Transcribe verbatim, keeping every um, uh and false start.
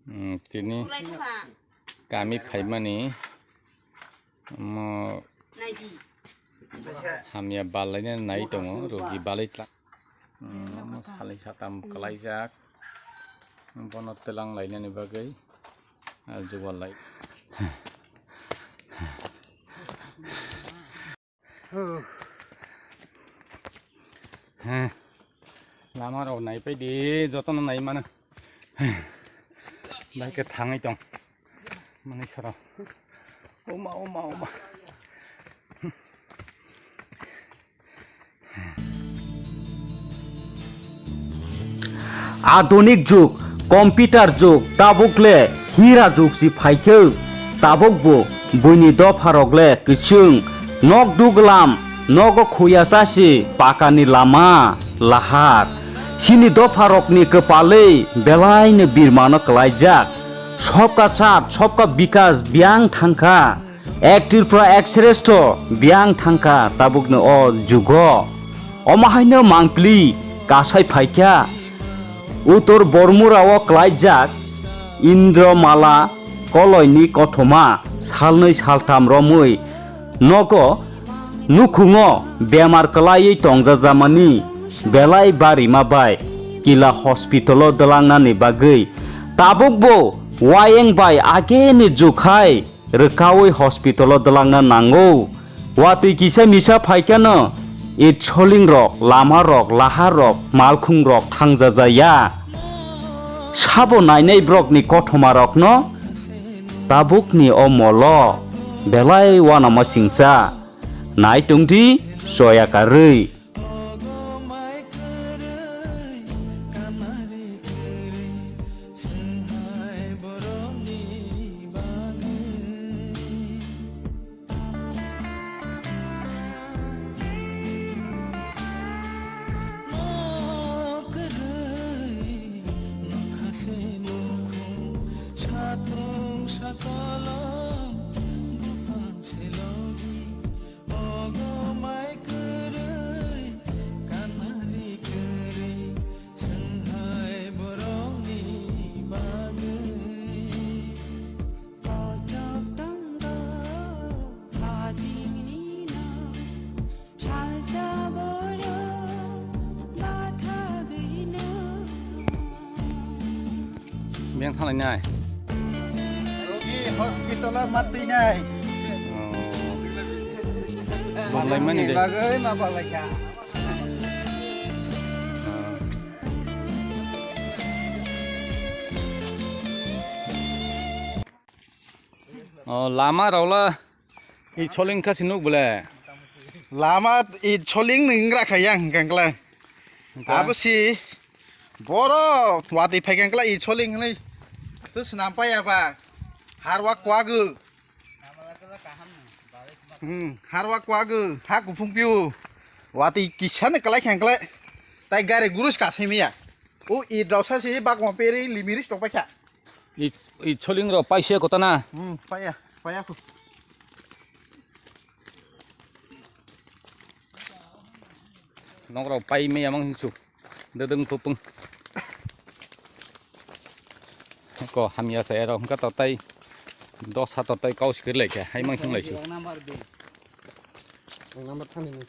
Hmm, tini kami phaimani omo hamya balaina nai tongo, rogi balai tla. Hmm, omo salai satam kwlaijak. Bono twlang lainani bagwi, ah, jugal lai. Heh. Lama rok nai pai di, jotono nai mano. Heh. Bai khe thangwi tong. Mani soro. Oma, oma, oma. Adunik jug, computer jug, tabuk le hira jug si phaikhe, tabuk bo buini dopha rok le kwchwng, nok duglam, nogo khuya chasi, pakani lama, lahar. Chini dopha rokni kwpalwi belai no birmano kwlaijak. Sobka sat, sobka bikas biyang thangkha. Ek Tripura ek sreshto biyang thangkha tabukni o jugo. Omo haino mangpili kasai phaikha. Uttor Bormura o kwlaijak Indromala koloini kothoma salnwi saltham romwi nogo nukhungo bemar kwlaiwi tongjajamani belai barima bai kila hospital o dwlangnani bagwi tabukbo wayeng bai ageni jukhai rwkaui hospital o dwlangna nango. Watwi kisa misa phaikhano it soling rok, lama rok, lahar rok, malkhung rok thangjajaya. Sabo nainai borokni kothoma rokno tabukni o molo belai uanama singcha. Nai tongdi choya karwi. Ogo mai kwrwi, kanari kwrwi, swnghai borokni bagwi. Kochok tongo, hajingni no, salsa borok, bathagwi no. Beng thanglainai. Rogi hospital o matwinai. Oh. Banglaimani de. Bagwi ma balaikha. Oh, lama raula. I choling kha sinuk bole. Lama i choling ni ingra kha yang kangkla. Abo si boro wati phai kangkla i choling ni. Su snam pa ya ba. Harwa kwagu. Hmm, harwa kwagu. Ha kuphung piu. Wati kisa ni kalai kangkla. Tai gari gurus ka simi ya. U i drausa si bakma peri limiris tok pa kha. I, i choling rok paisa kotana. Hmm, paya, paya ko. Nok rok pai me yamang hingsuk. Dedeng pupung. Ko hamya sa ero hingka totai. Dos ha totai kau sikir lai kha. Hai mang hing lai su. Number thani ni.